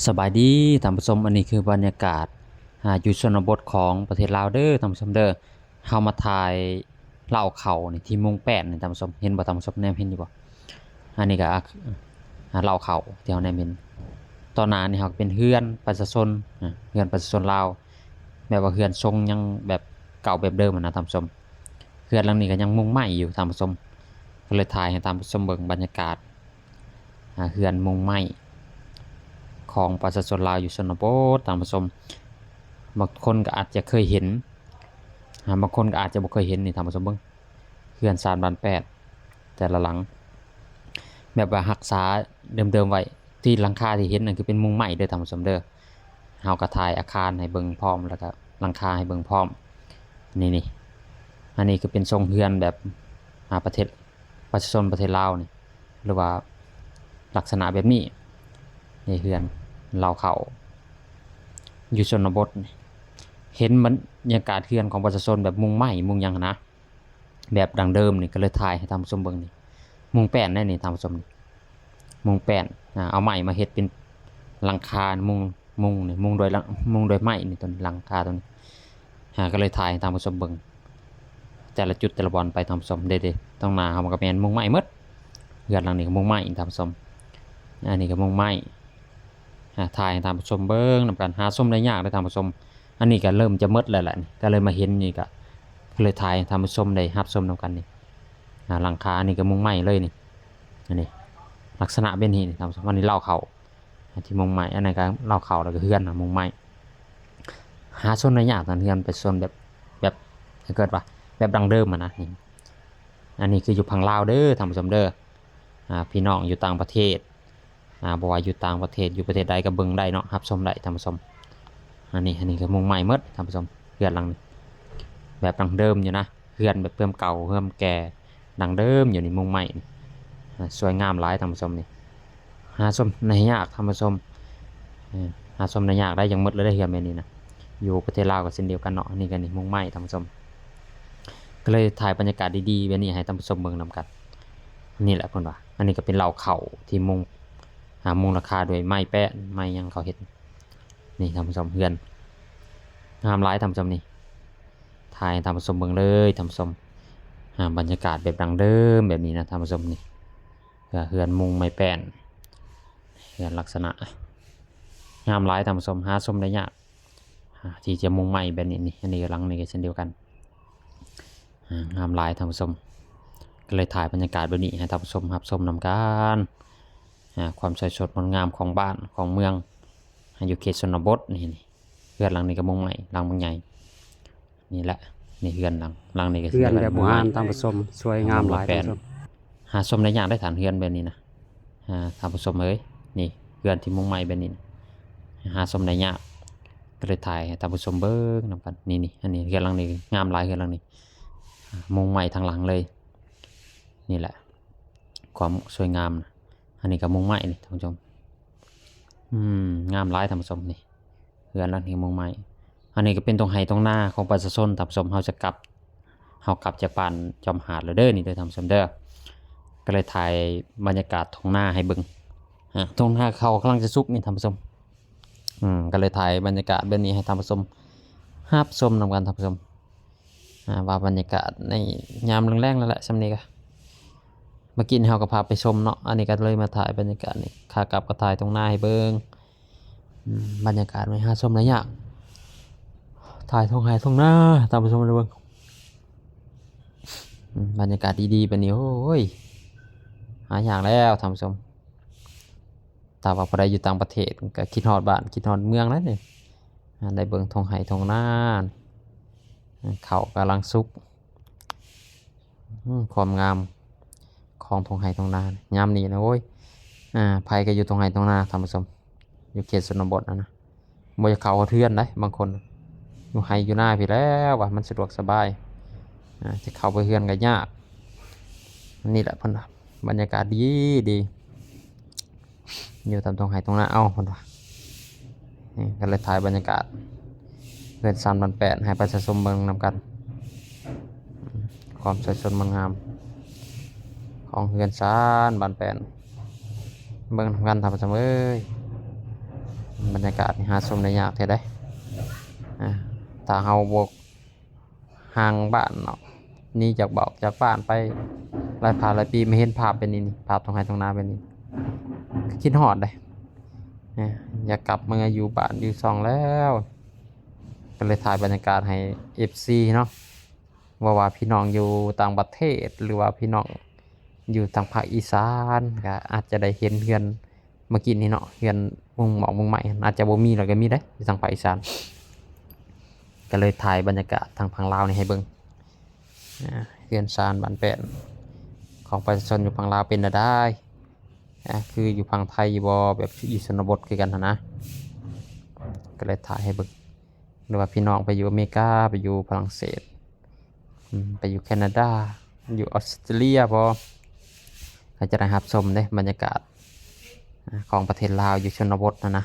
ສະບາຍດີທ່ານຜູ້ຊົມ, ອັນນີ້ຄືບັນຍາກາດ ອາ ຢູ່ຊົນນະບົດຂອງປະເທດລາວເດີທ່ານຜູ້ຊົມເດີ. ເຮົາມາຖ່າຍເລົ້າເຂົ້ານີ້ທີ່ມຸງແປ້ນນີ້ທ່ານຜູ້ຊົມ, ເຫັນບໍ່ທ່ານຜູ້ຊົມ, ແນມເຫັນຢູ່ບໍ່? ອັນນີ້ກໍ ອາ ເລົ້າເຂົ້າທີ່ເຮົາແນມເຫັນ. ຕໍ່ໜ້ານີ້ເຮົາກໍເປັນເຮືອນປະຊາຊົນ ອາ ເຮືອນປະຊາຊົນລາວ, ແບບວ່າເຮືອນຊົງຍັງແບບເກົ່າແບບເດີມຫັ້ນນະທ່ານຜູ້ຊົມ. ເຮືອນຫຼັງນີ້ກໍຍັງມຸງໄມ້ຢູ່ທ່ານຜູ້ຊົມ, ກໍເລີຍຖ່າຍໃຫ້ທ່ານຜູ້ຊົມເບິ່ງບັນຍາກາດ ອາ ເຮືອນມຸງໄມ້ຂອງປະຊາຊົນລາວຢູ່ຊົນນະບົດທ່ານຜູ້ຊົມ. ບາງຄົນກໍອາດຈະເຄີຍເຫັນ ອາ ບາງຄົນກໍອາດຈະບໍ່ເຄີຍເຫັນນີ້ທ່ານຜູ້ຊົມເບິ່ງ, ເຮືອນຊານບ້ານແປ້ນແຕ່ລະຫຼັງ ແບບວ່າຮັກສາເດີມໆໄວ້. ທີ່ຫຼັງຄາທີ່ເຫັນນັ້ນຄືເປັນມຸງໄມ້ເດີທ່ານຜູ້ຊົມເດີ. ເຮົາກໍຖ່າຍອາຄານໃຫ້ເບິ່ງພ້ອມ ແລ້ວກໍຫຼັງຄາໃຫ້ເບິ່ງພ້ອມ. ນີ້ໆ ອັນນີ້ຄືເປັນຊົງເຮືອນແບບ ອາ ປະເທດ ປະຊາຊົນປະເທດລາວນີ້ ຫຼືວ່າລັກສະນະແບບນີ້. ນີ້ເຮືອນເລົ້າເຂົ້າຢູ່ຊົນນະບົດນີ້, ເຫັນບັນຍາກາດເຮືອນຂອງປະຊາຊົນແບບມຸງໄມ້ມຸງຫຍັງຫັ້ນນະ ແບບດັ້ງເດີມນີ້, ກໍເລີຍຖ່າຍໃຫ້ທ່ານຜູ້ຊົມເບິ່ງນີ້. ມຸງແປ້ນໄດ໋ນີ້ທ່ານຜູ້ຊົມ, ມຸງແປ້ນ ອາ ເອົາໄມ້ມາເຮັດເປັນຫຼັງຄາ ມຸງ ມຸງນີ້ ມຸງດ້ວຍ ມຸງດ້ວຍໄມ້ນີ້ ຕົວນີ້ ຫຼັງຄາຕົວນີ້. ອາ ກໍເລີຍຖ່າຍໃຫ້ທ່ານຜູ້ຊົມເບິ່ງແຕ່ລະຈຸດແຕ່ລະບ່ອນໄປທ່ານຜູ້ຊົມ. ເດ້ໆ ຕາງໜ້າເຮົາມັນກໍແມ່ນມຸງໄມ້ໝົດ, ເຮືອນຫຼັງນີ້ກໍມຸງໄມ້ທ່ານຜູ້ຊົມ, ອັນນີ້ກໍມຸງໄມ້. ອາ ຖ່າຍໃຫ້ທ່ານຜູ້ຊົມເບິ່ງນຳກັນ, ຫາຊົມໄດ້ຍາກເດ້ທ່ານຜູ້ຊົມ. ອັນນີ້ກໍເລີ່ມຈະໝົດແລ້ວແຫຼະ, ກໍເລີຍມາເຫັນນີ້ ກໍ ກໍເລີຍຖ່າຍໃຫ້ທ່ານຜູ້ຊົມໄດ້ຮັບຊົມນຳກັນນີ້. ອາ ຫຼັງຄາອັນນີ້ກໍມຸງໄມ້ເລີຍນີ້, ອັນນີ້ລັກສະນະເປັນນີ້ທ່ານຜູ້ຊົມ. ອັນນີ້ເລົ້າເຂົ້າທີ່ມຸງໄມ້, ອັນນັ້ນກໍເລົ້າເຂົ້າ ແລ້ວກໍເຮືອນນະມຸງໄມ້. ຫາຊົມໄດ້ຍາກທ່ານ, ເຮືອນເປັນຊົນແບບ ແບບ ເອີ້ນວ່າແບບດັ້ງເດີມຫັ້ນນະ. ອັນນີ້ຄືຢູ່ຝັ່ງລາວເດີທ່ານຜູ້ຊົມເດີ. ອາ ພີ່ນ້ອງຢູ່ຕ່າງປະເທດ ອາ ບໍ່ວ່າຢູ່ຕ່າງປະເທດ ຢູ່ປະເທດໃດກໍເບິ່ງໄດ້ເນາະ, ຮັບຊົມໄດ້ທ່ານຜູ້ຊົມ. ອັນນີ້ ອັນນີ້ກໍມຸງໄມ້ໝົດທ່ານຜູ້ຊົມ, ເຮືອນຫຼັງນີ້ແບບດັ້ງເດີມຢູ່ນະ, ເຮືອນແບບເດີມເກົ່າ ເຮືອນແກ່ ດັ້ງເດີມຢູ່ນີ້, ມຸງໄມ້ນີ້ ອາ ສວຍງາມຫຼາຍທ່ານຜູ້ຊົມນີ້. ຫາຊົມໄດ້ຍາກທ່ານຜູ້ຊົມ, ເອີ ຫາຊົມໄດ້ຍາກໄດ໋, ຍັງໝົດເລີຍເຮືອນແບບນີ້ນະ. ຢູ່ປະເທດລາວກໍເຊັ່ນດຽວກັນເນາະ, ອັນນີ້ກໍນີ້ມຸງໄມ້ທ່ານຜູ້ຊົມ. ກໍເລີຍຖ່າຍບັນຍາກາດດີໆແບບນີ້ໃຫ້ທ່ານຜູ້ຊົມເບິ່ງນຳກັນ. ນີ້ແຫຼະເພິ່ນວ່າ ອັນນີ້ກໍເປັນເລົ້າເຂົ້າທີ່ມຸງ ອາ ມຸງຫຼັງຄາດ້ວຍໄມ້ແປ້ນ ໄມ້ຫຍັງເຂົາເຮັດ. ນີ້ທ່ານຜູ້ຊົມ, ເຮືອນງາມຫຼາຍທ່ານຜູ້ຊົມນີ້, ຖ່າຍໃຫ້ທ່ານຜູ້ຊົມເບິ່ງເລີຍທ່ານຜູ້ຊົມ. ອາ ບັນຍາກາດແບບດັ້ງເດີມແບບນີ້ນະທ່ານຜູ້ຊົມນີ້, ເຮືອນມຸງໄມ້ແປ້ນ, ເຮືອນລັກສະນະງາມຫຼາຍທ່ານຜູ້ຊົມ, ຫາຊົມໄດ້ຍາກ ອາ ທີ່ຈະມຸງໄມ້ແບບນີ້ນີ້. ອັນນີ້ກໍຫຼັງນີ້ກໍເຊັ່ນດຽວກັນ, ອາ ງາມຫຼາຍທ່ານຜູ້ຊົມ. ກໍເລີຍຖ່າຍບັນຍາກາດແບບນີ້ໃຫ້ທ່ານຜູ້ຊົມຮັບຊົມນຳກັນ, ອາ ຄວາມສວຍສົດງົດງາມຂອງບ້ານຂອງເມືອງ ຢູ່ເຂດຊົນນະບົດນີ້. ນີ້ເຮືອນຫຼັງນີ້ກໍມຸງໄມ້ ຫຼັງບັກໃຫຍ່. ນີ້ແຫຼະ ນີ້ເຮືອນຫຼັງ ຫຼັງນີ້ກໍເຮືອນແບບບູຮານທ່ານຜູ້ຊົມ, ສວຍງາມຫຼາຍທ່ານຜູ້ຊົມ. ຫາຊົມໄດ້ຍາກໄດ໋ທ່ານ, ເຮືອນແບບນີ້ນະ ອາ ທ່ານຜູ້ຊົມເອີຍ. ນີ້ເຮືອນທີ່ມຸງໄມ້ແບບນີ້ນະ ຫາຊົມໄດ້ຍາກ, ກໍເລີຍຖ່າຍໃຫ້ທ່ານຜູ້ຊົມເບິ່ງນຳກັນ. ນີ້ໆ ອັນນີ້ເຮືອນຫຼັງນີ້ງາມຫຼາຍ, ເຮືອນຫຼັງນີ້ ອາ ມຸງໄມ້ທັງຫຼັງເລີຍ. ນີ້ແຫຼະຄວາມສວຍງາມນະ. ອັນນີ້ກໍມຸງໄມ້ນີ້ທ່ານຜູ້ຊົມ, ອືມ ງາມຫຼາຍທ່ານຜູ້ຊົມ. ນີ້ເຮືອນຫຼັງນີ້ມຸງໄມ້. ອັນນີ້ກໍເປັນທົ່ງໄຮ່ທົ່ງນາຂອງປະຊາຊົນທ່ານຜູ້ຊົມ. ເຮົາຈະກັບ ເຮົາກັບຈາກບ້ານຈອມຫາດແລ້ວເດີ ນີ້ເດີທ່ານຜູ້ຊົມເດີ. ກໍເລີຍຖ່າຍບັນຍາກາດທົ່ງນາໃຫ້ເບິ່ງ, ອາ ທົ່ງນາເຂົ້າກຳລັງຈະສຸກນີ້ທ່ານຜູ້ຊົມ. ອືມ ກໍເລີຍຖ່າຍບັນຍາກາດແບບນີ້ໃຫ້ທ່ານຜູ້ຊົມຮັບຊົມນຳກັນທ່ານຜູ້ຊົມ. ອາ ວ່າບັນຍາກາດໃນຍາມແລງໆນັ້ນແຫຼະ, ຊ່ຳນີ້ກະ ເມື່ອກີ້ເຮົາກໍພາໄປຊົມເນາະ, ອັນນີ້ກໍເລີຍມາຖ່າຍບັນຍາກາດນີ້. ຂາກັບກໍຖ່າຍທົ່ງນາໃຫ້ເບິ່ງ, ອືມ ບັນຍາກາດມັນຫາຊົມໄດ້ຍາກ, ຖ່າຍທົ່ງໄຮ່ທົ່ງນາໃຫ້ທ່ານຜູ້ຊົມໄດ້ເບິ່ງ. ອືມ ບັນຍາກາດດີໆແບບນີ້ ໂອ້ຍ ຫາຍາກແລ້ວທ່ານຜູ້ຊົມ. ຖ້າວ່າຜູ້ໃດຢູ່ຕ່າງປະເທດກໍຄິດຮອດບ້ານ ຄິດຮອດເມືອງແຫຼະນີ້, ໄດ້ເບິ່ງທົ່ງໄຮ່ທົ່ງນາ, ເຂົ້າກຳລັງສຸກ. ອືມ ຄວາມງາມຂອງທົ່ງໄຮ່ທົ່ງນາຍາມນີ້ນະ ໂອ້ຍ ອາ ໃຜກໍຢູ່ທົ່ງໄຮ່ທົ່ງນາທ່ານຜູ້ຊົມ, ຢູ່ເຂດຊົນນະບົດຫັ້ນນະ. ບໍ່ຢາກເຂົ້າຮອດເຮືອນໃດ໋, ບາງຄົນຢູ່ໄຮ່ຢູ່ນາພີ້ແລ້ວວ່າມັນສະດວກສະບາຍ, ອາ ຈະເຂົ້າໄປເຮືອນກໍຍາກ. ນີ້ແຫຼະເພິ່ນວ່າ ບັນຍາກາດດີໆ ຢູ່ຕາມທົ່ງໄຮ່ທົ່ງນາ ເອົາ ເພິ່ນວ່າ. ນີ້ກໍເລີຍຖ່າຍບັນຍາກາດເຮືອນຊານບ້ານແປ້ນໃຫ້ປະຊາຊົນເບິ່ງນຳກັນ, ຄວາມສວຍສົດງົດງາມຂອງເຮືອນຊານບ້ານແປ້ນ. ເບິ່ງນຳກັນທ່ານຜູ້ຊົມເອີຍ, ບັນຍາກາດນີ້ຫາຊົມໄດ້ຍາກແທ້ໃດ໋ ອ່າ ຖ້າເຮົາບໍ່ຫ່າງບ້ານເນາະ ໜີຈາກບອກຈາກບ້ານໄປຫຼາຍພາບຫຼາຍປີ ມາເຫັນພາບແບບນີ້ນີ້ ພາບທົ່ງໄຮ່ທົ່ງນາແບບນີ້ ຄິດຮອດເດ້ ອ່າ ຢາກກັບມາຢູ່ບ້ານຢູ່ຊ່ອງແລ້ວ ກໍເລີຍຖ່າຍບັນຍາກາດໃຫ້ເອັຟຊີເນາະ ວ່າ ວ່າພີ່ນ້ອງຢູ່ຕ່າງປະເທດ ຫຼືວ່າພີ່ນ້ອງຢູ່ທາງພາກອີສານ ກໍອາດຈະໄດ້ເຫັນເຮືອນເມື່ອກີ້ນີ້ເນາະ ເຮືອນມຸງໝອກມຸງໄມ້ ອາດຈະບໍ່ມີ ແລ້ວກໍມີໄດ໋ ຢູ່ທາງພາກອີສານ ກໍເລີຍຖ່າຍບັນຍາກາດທາງຝັ່ງລາວນີ້ໃຫ້ເບິ່ງ ອ່າ ເຮືອນຊານບ້ານແປ້ນຂອງປະຊາຊົນຢູ່ຝັ່ງລາວເປັນແນວໃດ ອ່າ ຄືຢູ່ຝັ່ງໄທຢູ່ບໍ່ ແບບຢູ່ຊົນນະບົດຄືກັນຫັ້ນນະ ກໍເລີຍຖ່າຍໃຫ້ເບິ່ງ ຫຼືວ່າພີ່ນ້ອງໄປຢູ່ອາເມລິກາ ໄປຢູ່ຝຣັ່ງເສດ ອືມ ໄປຢູ່ແຄນາດາ ຢູ່ອອສເຕຣເລຍບໍ ກໍຈະໄດ້ຮັບຊົມເດ້ ບັນຍາກາດ ອ່າ ຂອງປະເທດລາວຢູ່ຊົນນະບົດຫັ້ນນະ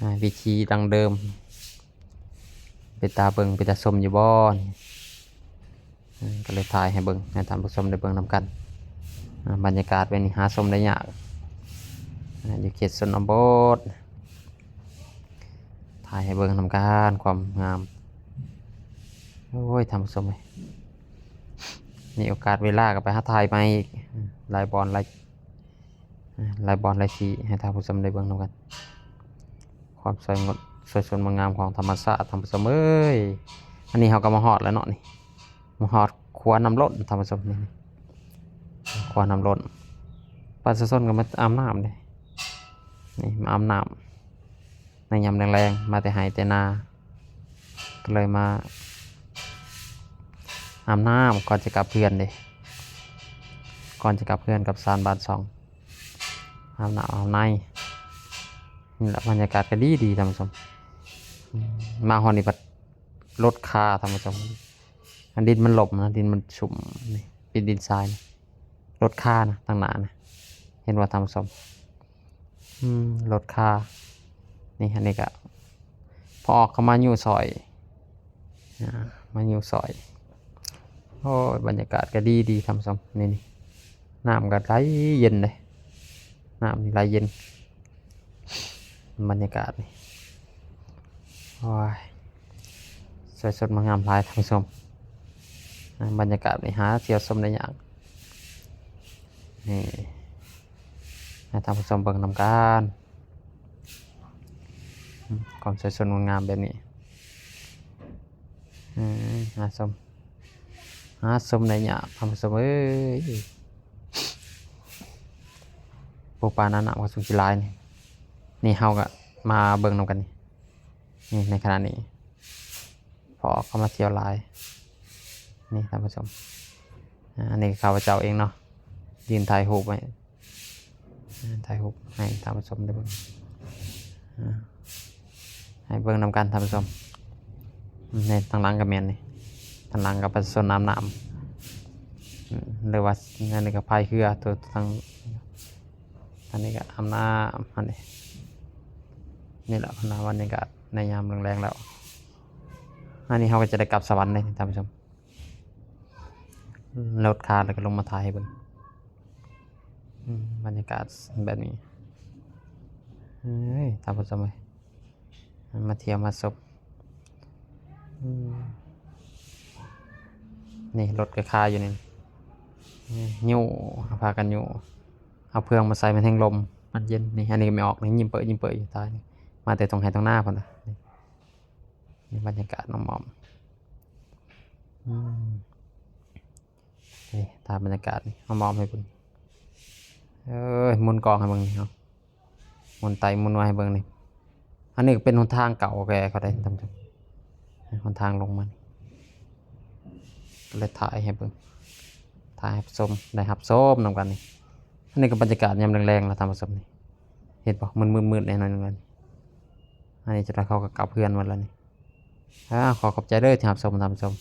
ອ່າ ວິຖີດັ້ງເດີມ ເປັນຕາເບິ່ງ ເປັນຕາຊົມຢູ່ບໍ່ນີ້ ອ່າ ກໍເລີຍຖ່າຍໃຫ້ເບິ່ງ ໃຫ້ທ່ານຜູ້ຊົມໄດ້ເບິ່ງນຳກັນ ອ່າ ບັນຍາກາດແບບນີ້ຫາຊົມໄດ້ຍາກ ອ່າ ຢູ່ເຂດຊົນນະບົດ ຖ່າຍໃຫ້ເບິ່ງນຳກັນຄວາມງາມ ໂອ້ຍ ທ່ານຜູ້ຊົມເອີຍ ມີໂອກາດເວລາກໍໄປຫາຖ່າຍໃໝ່ອີກ ຫຼາຍບ່ອນຫຼາຍ ອ່າ ຫຼາຍບ່ອນຫຼາຍທີ່ໃຫ້ທ່ານຜູ້ຊົມໄດ້ເບິ່ງນຳກັນ ຄວາມສວຍງົດ ສວຍສົດງົດງາມຂອງທຳມະຊາດ ທ່ານຜູ້ຊົມເອີຍ ອັນນີ້ເຮົາກໍມາຮອດແລ້ວເນາະນີ້ ມາຮອດຂົວນ້ຳລົ້ນ ທ່ານຜູ້ຊົມ ນີ້ ຂົວນ້ຳລົ້ນ ປະຊາຊົນກໍມາອາບນ້ຳເດ້ ນີ້ ມາອາບນ້ຳ ໃນຍາມແລງໆ ມາແຕ່ໄຮ່ແຕ່ນາ ກໍເລີຍມາອາບນ້ຳກ່ອນຈະກັບເຮືອນເດ້ ກ່ອນຈະກັບເຮືອນກັບຊານບ້ານຊ່ອງ ອາບນ້ຳອາບໃນ ນີ້ລະ ບັນຍາກາດກໍດີໆ ທ່ານຜູ້ຊົມ ອືມ ມາຮອດນີ້ພັດລົດຄາ ທ່ານຜູ້ຊົມ ອັນດິນມັນຫຼົ່ມນະ ດິນມັນຊຸ່ມ ນີ້ເປັນດິນຊາຍ ລົດຄານະ ທາງໜ້ານະ ເຫັນບໍ່ທ່ານຜູ້ຊົມ? ອືມ ລົດຄາ ນີ້ ອັນນີ້ກະພໍ່ອອກເຂົ້າມາຍູ້ຊ່ອຍ ອ່າ ມາຍູ້ຊ່ອຍ ໂອ້ຍ ບັນຍາກາດກໍດີໆ ທ່ານຜູ້ຊົມ ນີ້ໆ ນ້ຳກໍໄຫຼເຢັນເດ້ ນ້ຳນີ້ໄຫຼເຢັນ ບັນຍາກາດນີ້ ໂອ້ຍ ສວຍສົດງົດງາມຫຼາຍ ທ່ານຜູ້ຊົມ ອ່າ ບັນຍາກາດນີ້ຫາທ່ຽວຊົມໄດ້ຍາກ ນີ້ ໃຫ້ທ່ານຜູ້ຊົມເບິ່ງນຳກັນ ຄວາມສວຍສົດງົດງາມແບບນີ້ ເອີ ຫາຊົມ ຫາຊົມໄດ້ຍາກ ທ່ານຜູ້ຊົມເອີຍ ປູປາໜານ້ຳກໍສົງຊິຫຼາຍນີ້ ນີ້ເຮົາກໍມາເບິ່ງນຳກັນນີ້ ນີ້ໃນຂະນະນີ້ ພໍເຂົ້າມາທ່ຽວຫຼາຍ ນີ້ທ່ານຜູ້ຊົມ ອ່າ ອັນນີ້ຂ້າພະເຈົ້າເອງເນາະ ຢືນຖ່າຍຮູບໄວ້ ອ່າ ຖ່າຍຮູບໃຫ້ທ່ານຜູ້ຊົມໄດ້ເບິ່ງ ອ່າ ໃຫ້ເບິ່ງນຳກັນທ່ານຜູ້ຊົມ ນີ້ທາງຫຼັງກໍແມ່ນນີ້ ທາງຫຼັງກໍປະຊາຊົນອາບນ້ຳ ອືມ ຫຼືວ່າອັນນີ້ກໍພາຍເຮືອ ຕົວທາງ ອັນນີ້ກໍອາບນ້ຳ ອັນນີ້ ນີ້ແຫຼະ ບັນຍາກາດໃນຍາມແລງໆ ແລ້ວ ອັນນີ້ເຮົາກໍຈະໄດ້ກັບສະຫວັນເດ້ທ່ານຜູ້ຊົມ ລົດຄາແລ້ວກໍລົງມາຖ່າຍໃຫ້ເບິ່ງ ອືມ ບັນຍາກາດແບບນີ້ ເອີຍ ທ່ານຜູ້ຊົມເອີຍ ມາທ່ຽວມາຊົມ ອືມ ນີ້ລົດກໍຄາຢູ່ນີ້ ນີ້ ຍູ້ ເອົາພາກັນຍູ້ ເອົາເຟືອງມາໃສ່ ມັນແຮງລົມ ມັນເຢັນ ນີ້ ອັນນີ້ກໍແມ່ອອກ ນີ້ຍິ້ມເປີຍຍິ້ມເປີຍຢູ່ທ້າຍນີ້ ມາແຕ່ທົ່ງໄຮ່ທົ່ງນາພຸ້ນນະ ນີ້ ນີ້ບັນຍາກາດອ້ອມໆ ອືມ ນີ້ ຖ່າຍບັນຍາກາດນີ້ ເອົາມອບໃຫ້ເບິ່ງ ເອີຍ ໝູນກ້ອງໃຫ້ເບິ່ງນີ້ເນາະ ໝູນໄຕໝູນມາໃຫ້ເບິ່ງນີ້ ອັນນີ້ກໍເປັນຫົນທາງເກົ່າແກ່ເຂົາໄດ໋ທ່ານຜູ້ຊົມ ຫົນທາງລົງມານີ້ ກໍເລີຍຖ່າຍໃຫ້ເບິ່ງ ຖ່າຍໃຫ້ຊົມ ໄດ້ຮັບຊົມນຳກັນນີ້ ອັນນີ້ກໍບັນຍາກາດຍາມແລງໆ ລະທ່ານຜູ້ຊົມນີ້ ເຫັນບໍ່ ມືດໆ ແນ່ໜ້ອຍໜຶ່ງ ອັນນີ້ເຈົ້າໜ້າທີ່ເຂົາກໍກັບເຮືອນໝົດແລ້ວນີ້ ອ່າ ຂໍຂອບໃຈເດີທີ່ຮັບຊົມທ່ານຜູ້ຊົມ